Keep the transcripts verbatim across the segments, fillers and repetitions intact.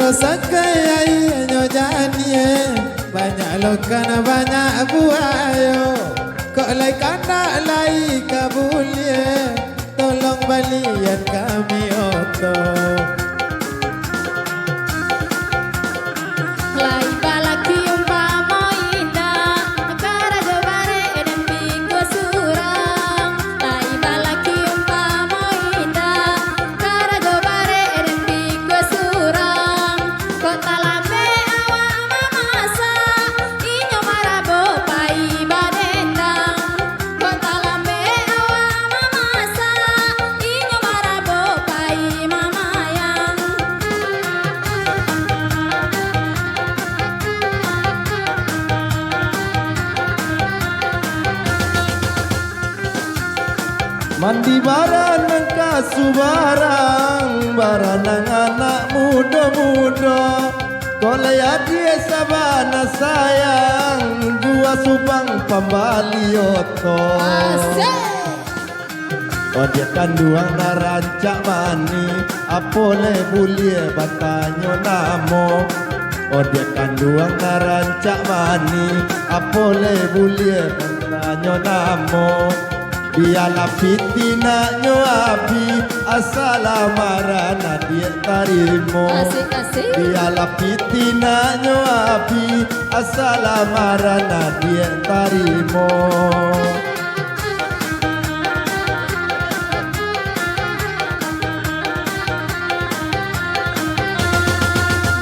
Sakai aianyo janiah, banyak lokan, banyak buayo. Kok lai kandak lai ka buliah, tolong balian kami oto. Lai balaki umpamo indak, karajo barek den pikua surang. Lai balaki umpamo indak, karajo barek den pikua surang. Kok talambek awak mamasak, inyo marabo pai badendang. Kok talambek awak mamasak, inyo marabo pai mamayang. Mandi baranang ka subarang, baranang anak mudo-mudo. Kok lai adiak sabana sayang, jua subang pambali oto. Asik. Odiak kanduang nan rancak manih, apo lai buliah batanyo namo. Odiak kanduang nan rancak manih, apo lai buliah batanyo namo. Bialah pitinaknyo abih, asal lamaran adiak tarimo. Asik, asik. Bialah pitinaknyo abih, asal lamaran adiak tarimo.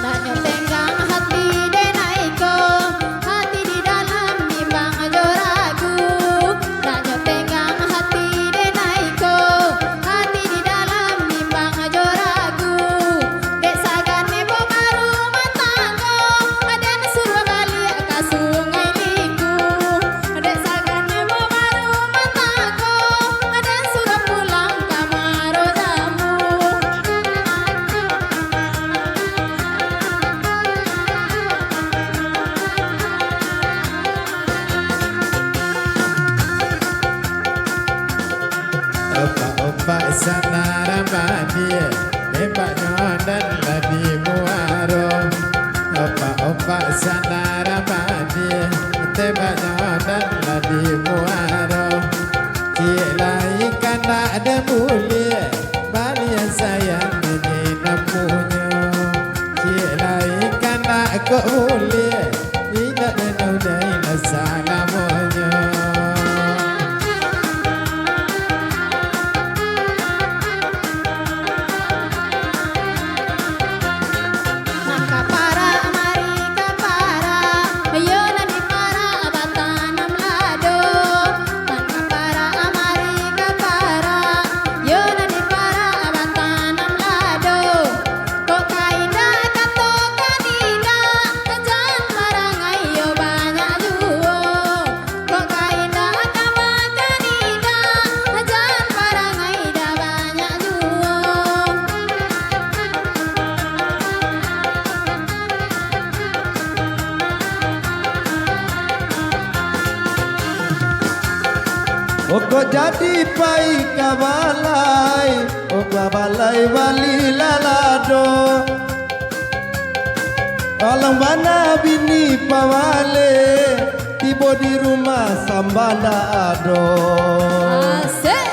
Nak nyo tenggang hati dek nak iko, hati di dalam bimbang jo ragu. Nak nyo tenggang hati dek nak iko, hati di dalam bimbang jo ragu. Dek sagan nyo babarumah tanggo, aden suruah baliak ka Sungai Liku. Dek sagan nyo babarumah tanggo, aden suruah pulang ka Muaro Jambu. Opak-opak sanarang badiah, tembaknyo nan lah di muaro. Opak-opak sanarang badiah, tembaknyo nan lah di muaro. Ciek lai kandak den buliah, balian sayang nini nan punyo. Ciek lai kandak kok buliah, indak den udahi lah salamonyo. Nan ka parak mari ka parak, iyo nan di parak batanam lado. Nan ka parak mari ka parak, iyo nan di parak batanam lado. Kok ka indak katokan indak, jan parangai iyo banyak juo. Kok ka indak ka makan indak, jan parangai dah banyak juo. Okok jadi pai ka balai, okok balai bali lalado. Alang bana bini pawale, tibo di rumah sambanda ado. Asik.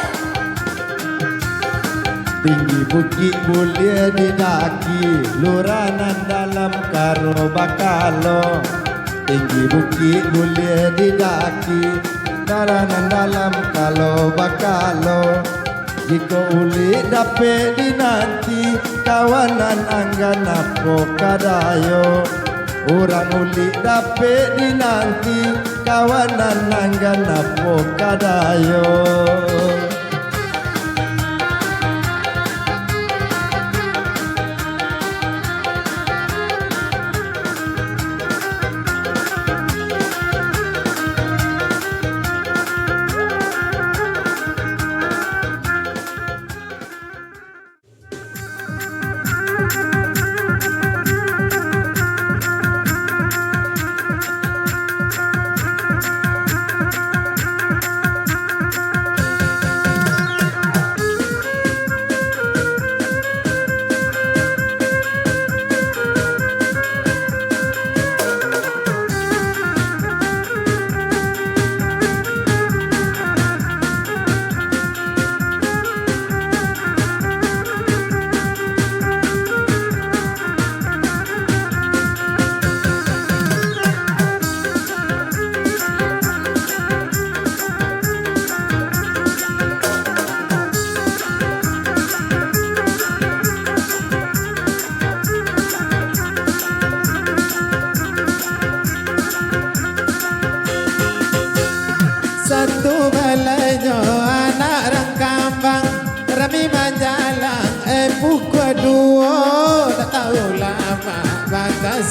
Tinggi bukik buliah didaki, lurah nan dalam karo bakalo. Tinggi bukik buliah didaki, lurah nan dalam karo bakalo. Jikok ulik dapek dinanti, kawanan anggan apo ka dayo. Urang ulik dapek dinanti, kawanan anggan apo ka dayo.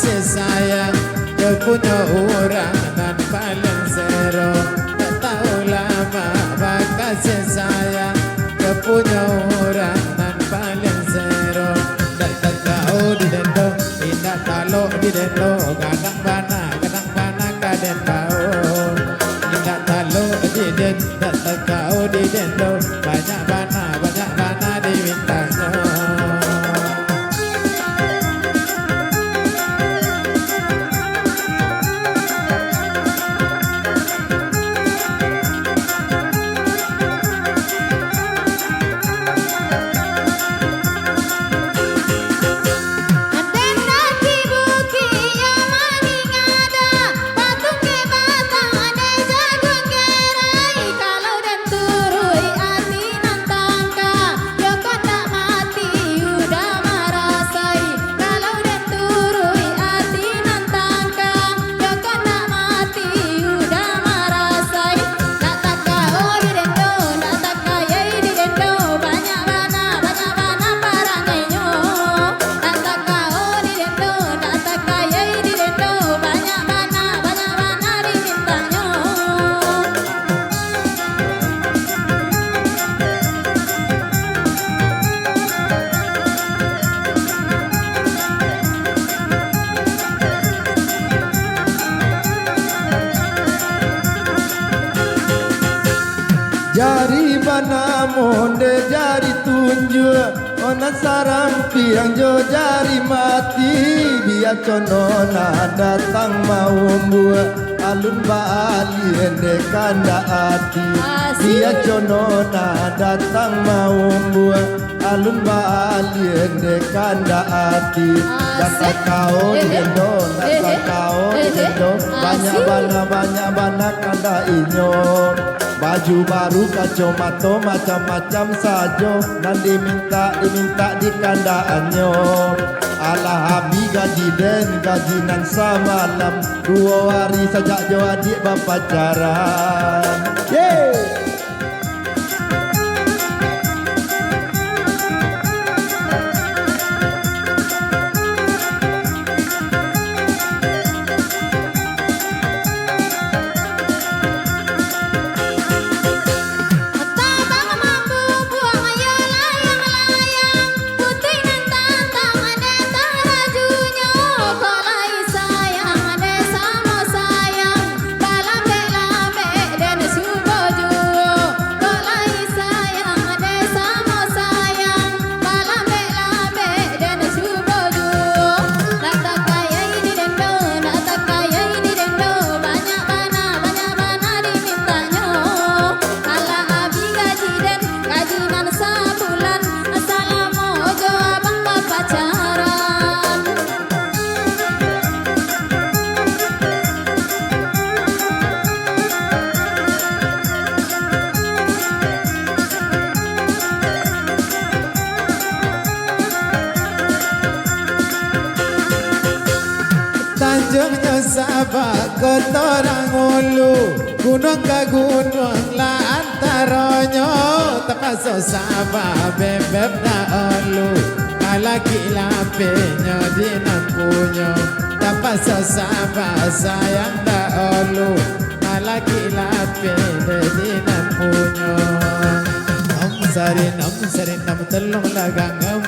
Kasih sayang, yo punyo urang nan paling sero. Tak tahu lama bakasih sayang, yo punyo urang nan paling sero. Indak takao di dendo, indak talok di dendo, gadang bana, gadang bana ka dendo. Indak talok di den, indak takao di dendo, banyak bana, banyak bana dimintanyo. Kalau den turuik ati nan tangka, yo kan ndak mati udah marasai. Kalau den turuik ati nan tangka, yo kan ndak mati udah marasai. Ndak takao di dendo, ndak takayai di dendo, banyak bana, banyak bana parangainyo. Ndak takao di dendo, ndak takayai di dendo, banyak bana, banyak bana dimintanyo. Jari bana monde jari tunjuak. Oh, nan sarampiang jo jari mati, bia cono nan datang maumbua, alun baalih dek kandak ati. Asik. Bia cono nan datang maumbua, alun baalih dek kandak ati. Asik. Datang kau di Eh, eh. dendo, Eh, eh. datang kau di Eh, eh. dendo, banyak Asik. bana, banyak bana kandak inyo. Baju baru, kacomato, macam-macam sajo nan dimintak, dimintak di kandakannyo. Alah abih gaji den, gaji nan samalam, duo ari sajak jo adiak bapacaran. Yeay! Tabang mambubuang yo layang-layang, putuih nan tantang dek tarajunyo. Kok lai sayang dek samo sayang, balambek-lambek den subo juo. Kok lai sayang dek samo sayang, balambek-lambek den subo juo. Ndak takayai di dendo, ndak takayai di dendo, banyak bana, banyak bana dimintanyo. Alah abih gaji den, gaji nan sabulan, salamo jo abang bapacaran. Tanjuang nyo Sabak, Koto Rangulu, gunuang ka gunuang lah antaronyo, tapaso Sabak bebeb dahulu, malaki lapihnyo di nan punyo, tapaso Sabak sayang dahulu, malaki lapih di nan punyo. Om sari, om sari, om tolonglah ganggam.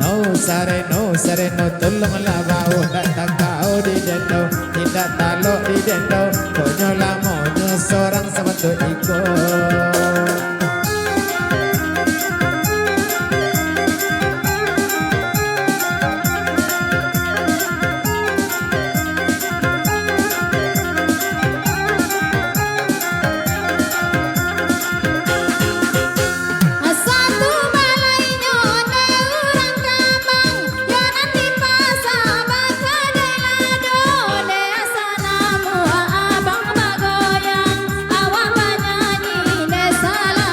No sare, no sare, no tolonglah bau, ndak takao di dendo, indak talok di dendo, konyo lamonyo sorang sabantuak iko. Satu balainyo dek urang Kamang, yo nan di pasa bakadai lado, dek asa namuah abang bagoyang, awak banyanyi dek salah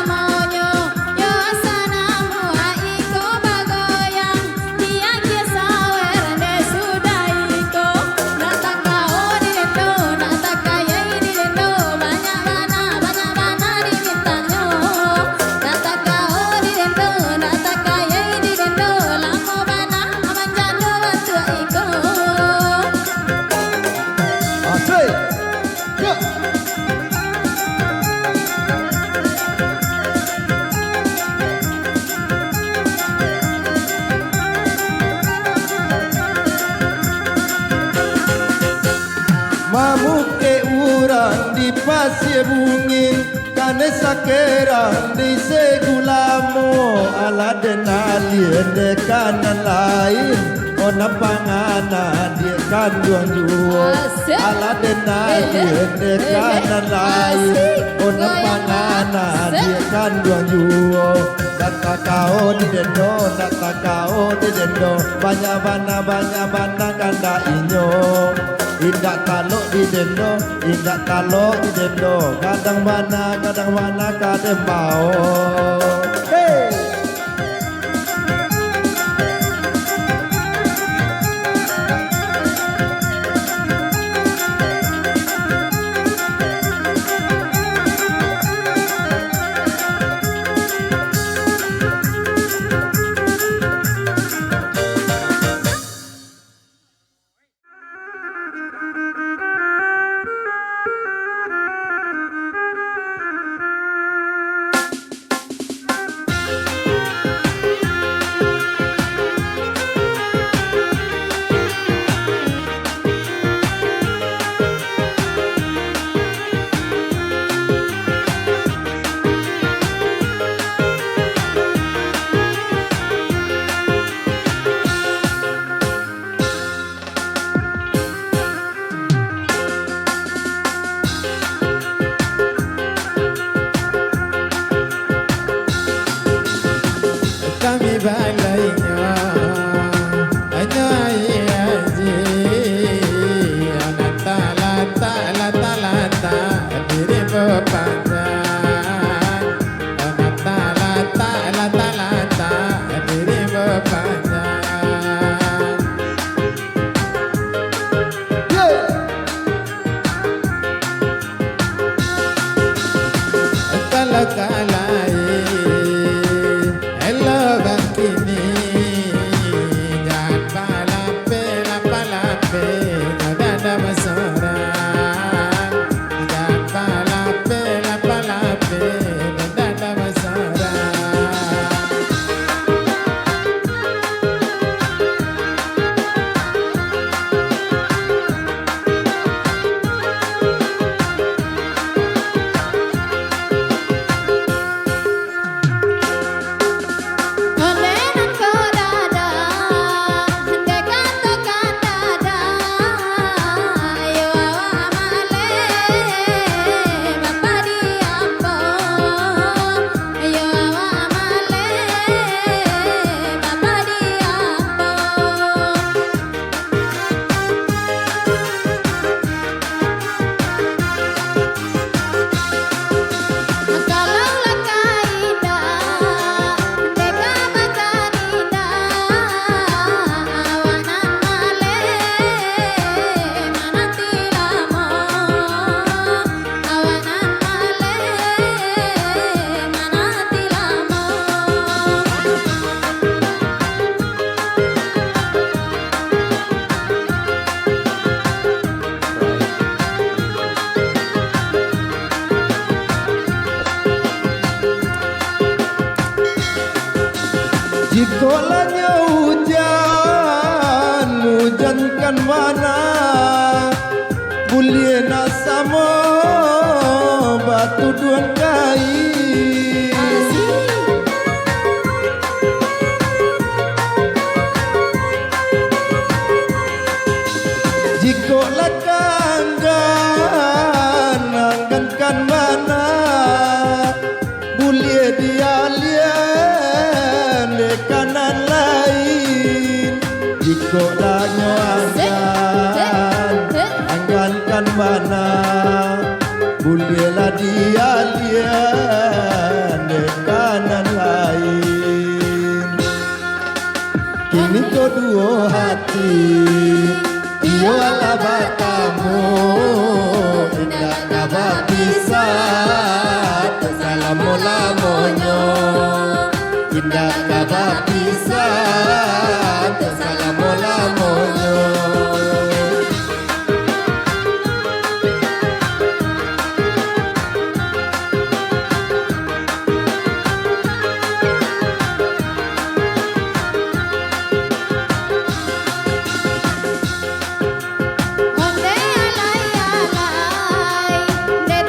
Sibungin kanai sakerang di segulamo, alah den alih dek ka nan lain, oh nan pangana dek kanduang juo. Asik. Alah den alih dek ka nan lain, oh nan pangana dek kanduang juo. Ndak takao di den doh, ndak takao di den doh, banyak bana, banyak bana kandak inyo. Indak talok di den doh, indak talok di den doh, gadang bana, gadang bana ka den bao. Hei! Kami balainyo, anyo aji, anak talatak, lah talatak, diri bapanjang. Anak talatak, lah talatak, diri bapanjang. Kalau kalai, elok bakini, jan palapeh-lapeh, dada basorang. Jan palapeh-lapeh, dada basorang. Jikok lah nyo ujan, ujankan bana, buliah nak samo batuduang kain. Jikok lah ka anggan, anggankan bana, buliah dialiah dek ka nan lain. Jikok lah nyo anggan, anggankan bana, buliahlah dialiah dek ka nan lain. Kini ko duo hati, iyo alah batamu, indak ka bapisah tu salamo-lamonyo. Indak ka bapisah tu salamo-lamonyo. Ondeh alai-alai, dek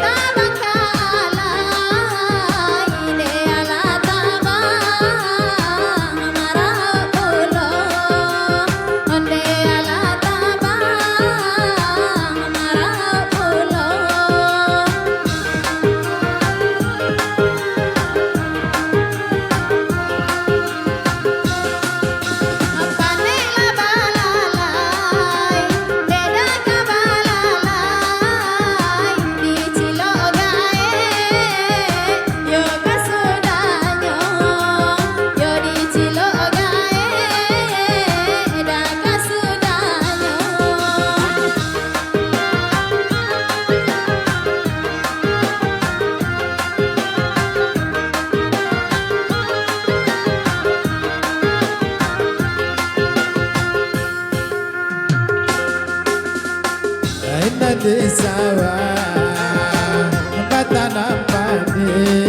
Di sawah batanam padi,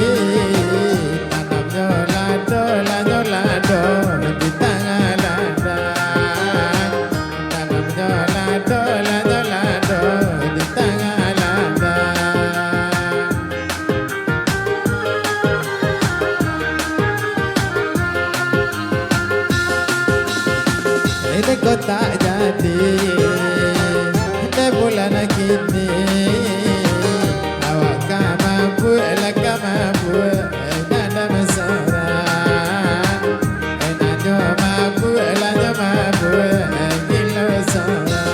tanamnyo lado, lanyo lado di tangah ladang. Tanamnyo lado, lanyo lado di tangah ladang. Ini kok tak jadi, dek bulan kini, awak ka mabuak, lah ka mabuak, eh, ndak ado masalah. Eh, nanyo mabuak, lah nyo mabuak, eh, gilo salah.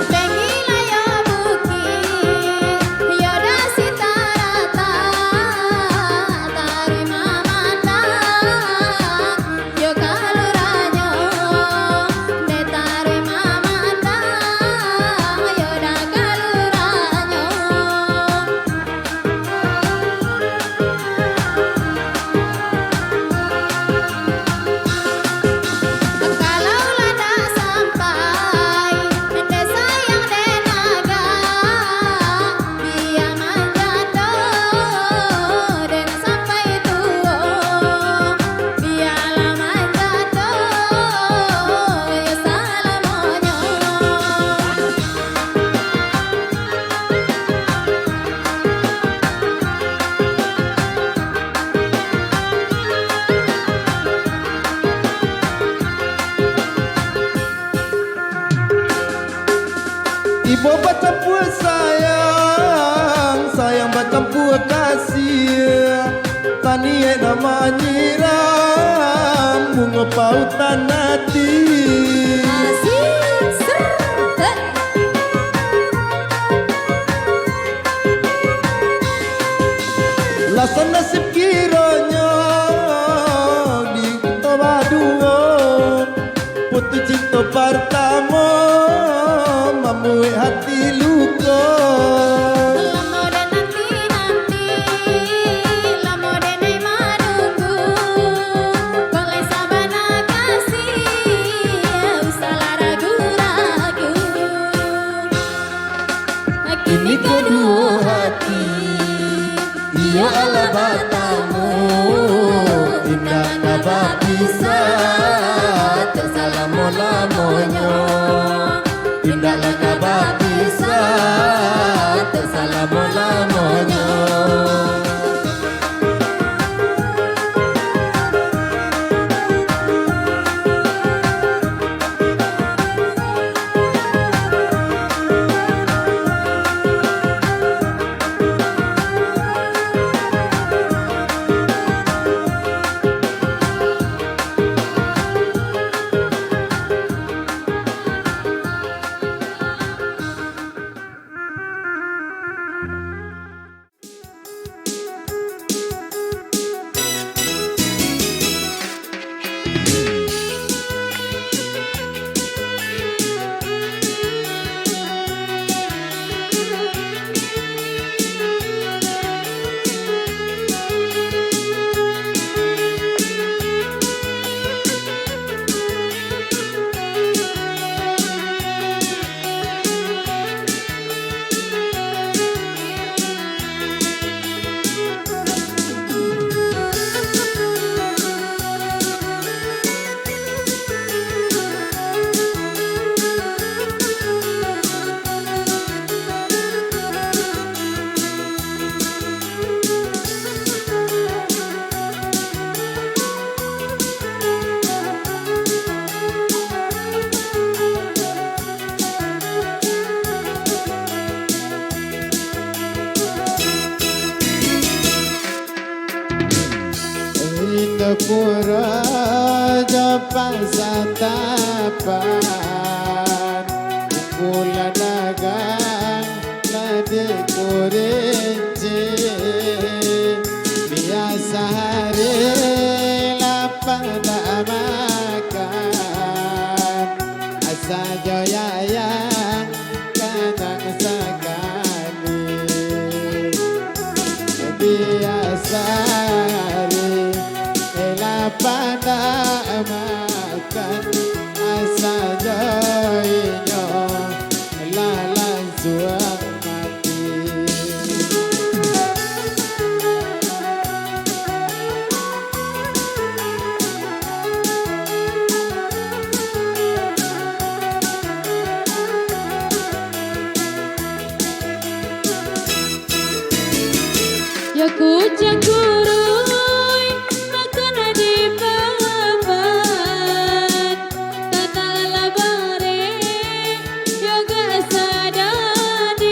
Tenggi layar bukik, yo dasi tarata, taruih mamandang, yo kaluranyo, dek taruih mamandang, yo dah kaluranyo. Kalau lah dak sampai, dek sayang dek naga, bia manjando, dek sampai tuo, bialah manjando, yo salamonyo. Ibo bacampua sayang, sayang bacampua kasiah. Taniek nan manyiram bungo pautan ati. Asik, ser, hek. Lah sanasib kironyo di kito baduo. Putuih cinto partamo mambuek hati luko. Lamo den nanti-nanti, lamo den manunggu, kok lai sabana kasih, usahlah ragu-ragu. Kini ko duo hati, iyo alah batamu, indak ka bapisah tok salamo-lamonyo. Indaklah ka bapisah tok salamo-lamonyo. Indak pura jo pasantapan, kumpulan dagang lah dikurinci. Biasa hari lapeh ndak makan, asa jo yayang kanang sakali. tak makan, asa jo inyo lah lansuang mati. Yo kuciang kuruih, makan di papan, tanah lah bareh, yo gak sadari.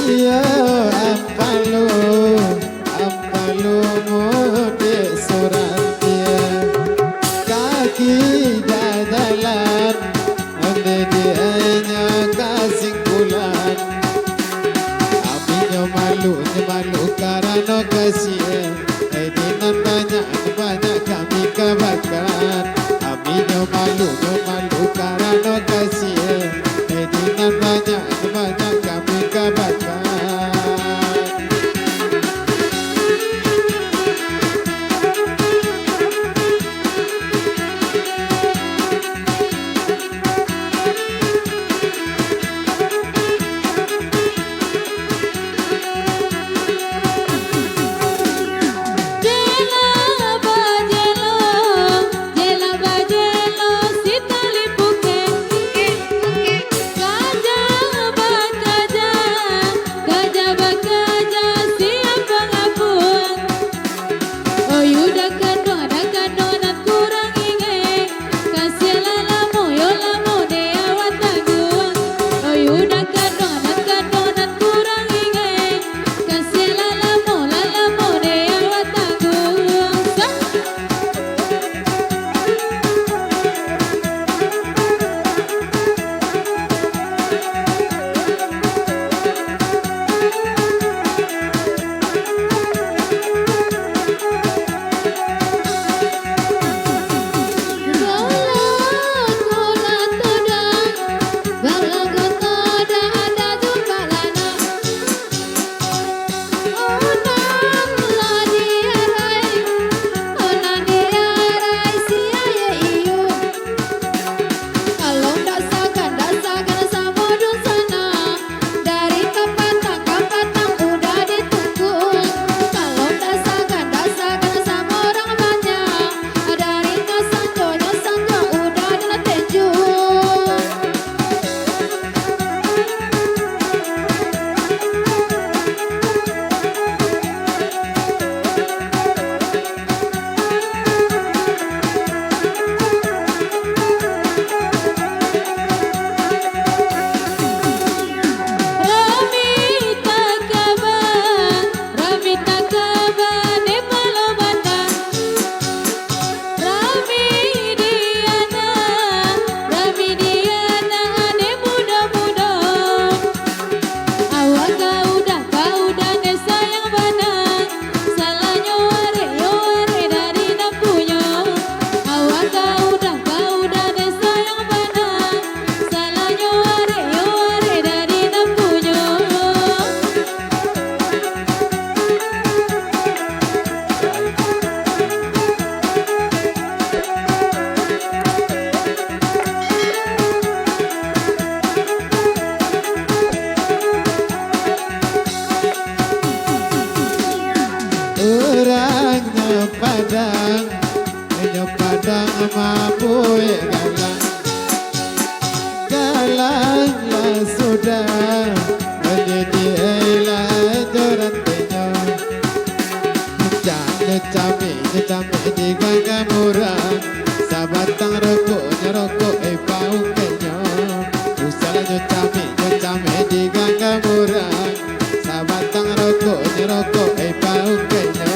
Iyo, ampalo, ampalo mudik surang, iyo. Kaki dah jalan, onde di ainyo kasingkulan. Aminyo malu, nyo malu karano kasian. Eh, di nan banyak, nan banyak kami kabakan. Aminyo malu, nyo malu karano kasian. Eh, di nan banyak, nan banyak kami kabakan. Jela bajelo, jela bajelo, si tali pukek. Kaja bakaja, kaja bakaja, siap pangapuan. Oyu dah kanduang, dah kanduang nan kurang ingek. Kasiah lah lamo, yo lamo dek awak tangguang. Oyu dah kanduang, dah kanduang nan kurang ingek. Kasiah lah lamo, lah lamo dek awak tangguang. Sah. Kalau ndak sagan, ndak sagan samo dunsanak, dari kapatang, kapatang udah ditunggu. Kalau ndak sagan, ndak sagan samo urang banyak, dari nyo sanjo, nyo sanjo udah di tenju. Rami takaba, rami takaba, dek palo batang. Rami di anak, rami di anak, dek mudo-mudo. Awak ka udah, ka udah, dek sayang bana. Salahnyo arek, yo arek dari nan punyo. Awak ka udah, ka udah, dek sayang bana. Salahnyo arek, yo arek dari nan punyo. Urang nyo Padang, inyo Padang mabuek galang. Galang lah sudah, manjadi elah jo rantainyo. Nyo cameh, nyo cameh di ganggang urang. Sabatang rokok, nyo rokok, eh, paukainyo. Usahlah nyo cameh, nyo cameh di ganggang urang. Sabatang rokok, nyo rokok, eh, paukainyo.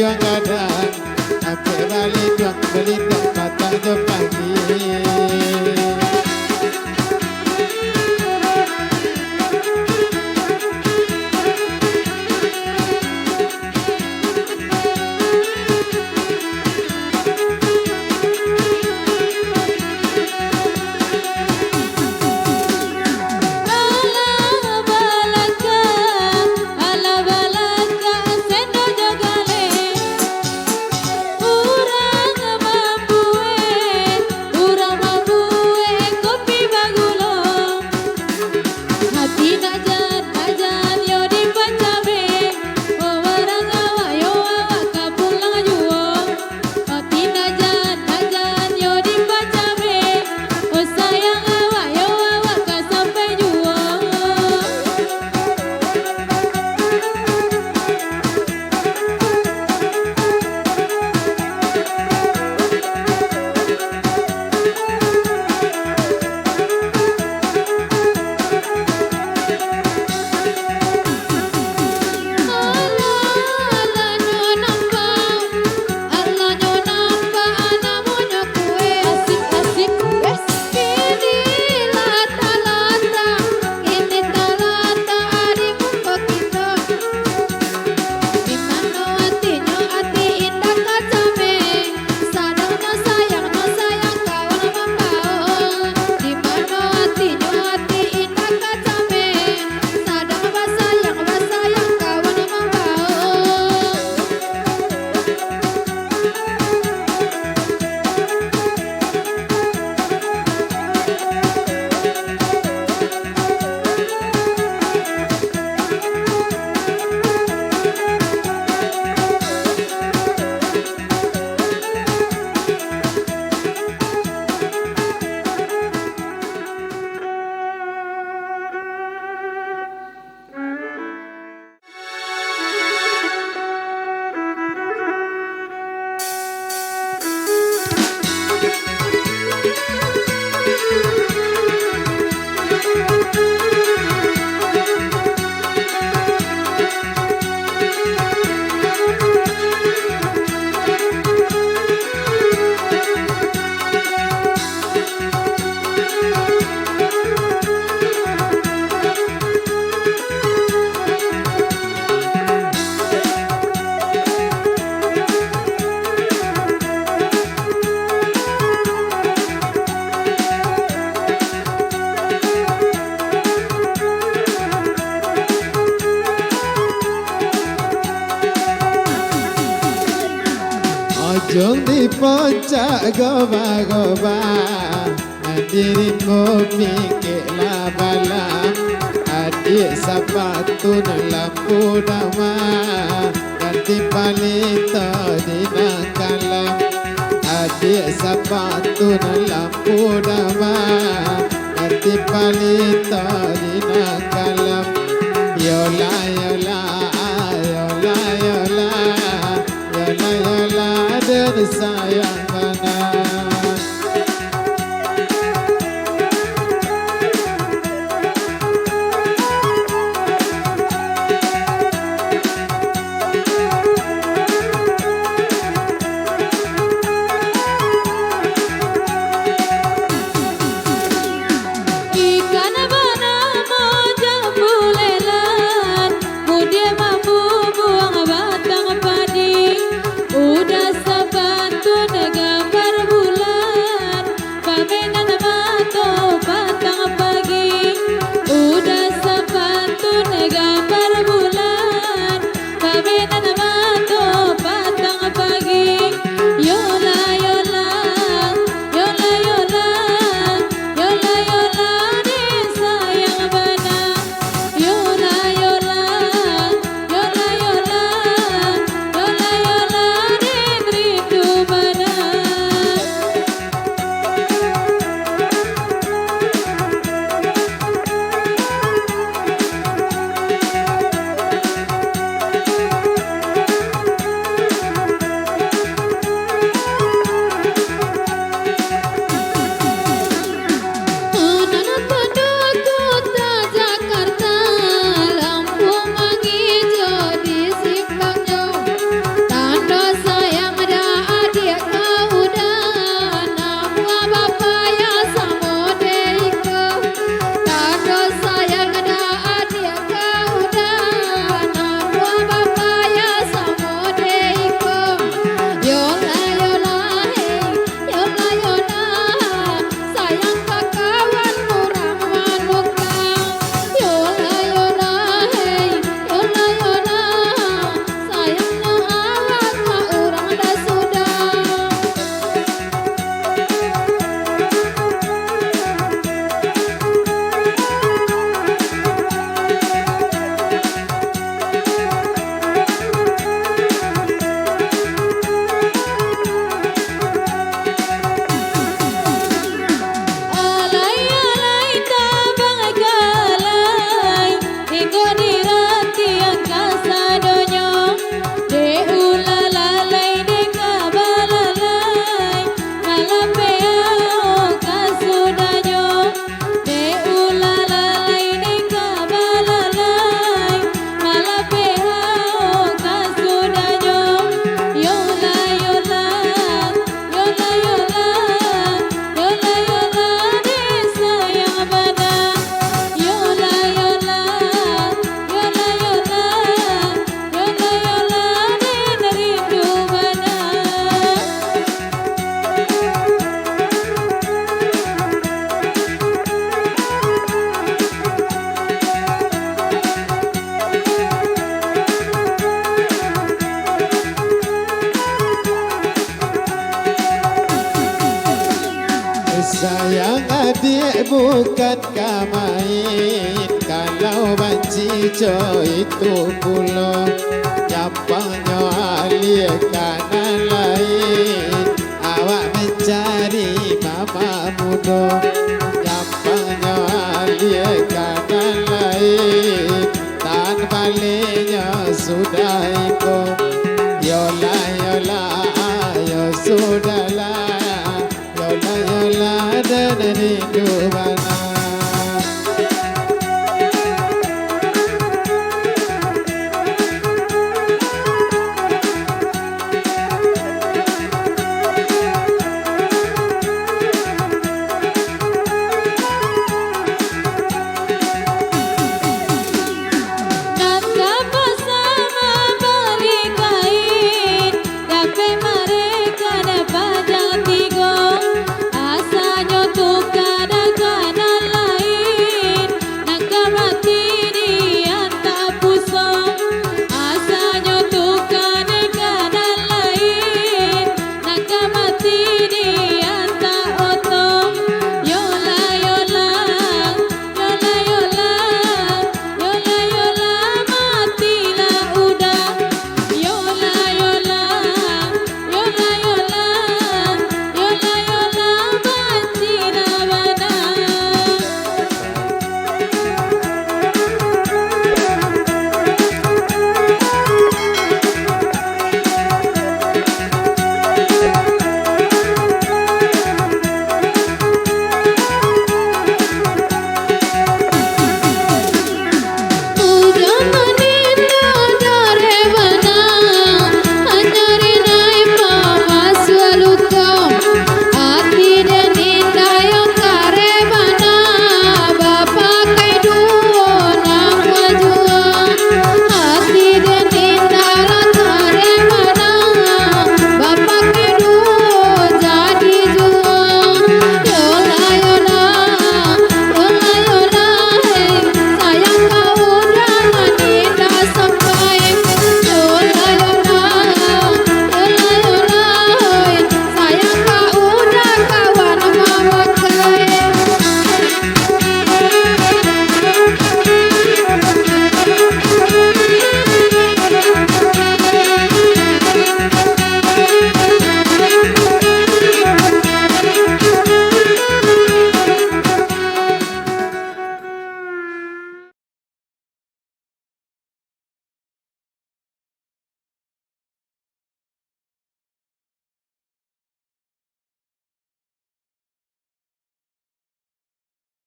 Kadang ampek balinduang, balinduang patang jo pagi. Alah balakak, alah balakak, sendok jo galeh. Urang mambuek, urang mambuek kopi bagulo. Ati nak jan, nak jan yo dipacameh. Oh, barang awak yo awak ka pulang juo. Ati nak jan, nak jan yo dipacameh. Oh, sayang awak yo awak ka sampai juo. Alah, alah nyo nampak, alah nyo nampak, namonyo kue. Asik, asik, wes. Kini latak-latak, kini talatak di muko kito. Di mano atinyo ati indak ka cameh, sadang nyo sayang, nyo sayang kawan mambao. Di mano atinyo ati indak ka cameh, sadang basayang, basayang kawan mambao. Ujung di puncak goba-goba, nan dirimu pikek lah balam. Adiak sapatu nan lampu dama, ganti palito di nan kalam. Adiak sapatu nan lampu dama, ganti palito di nan kalam. Yolah, yolah, yolah, yolah. Yolah, yolah, den sayang bana. Ikan banamo jambu lelan, mudiak mambubuang batang padi. Udah sapantun gambar bu- Sayang adiak bukan ka main, kalau banci co itu pulo. Nyampangnyo alia ka nan lain, awak mancari mama mudo. Nyampangnyo alia ka nan lain, tan balinyo sudah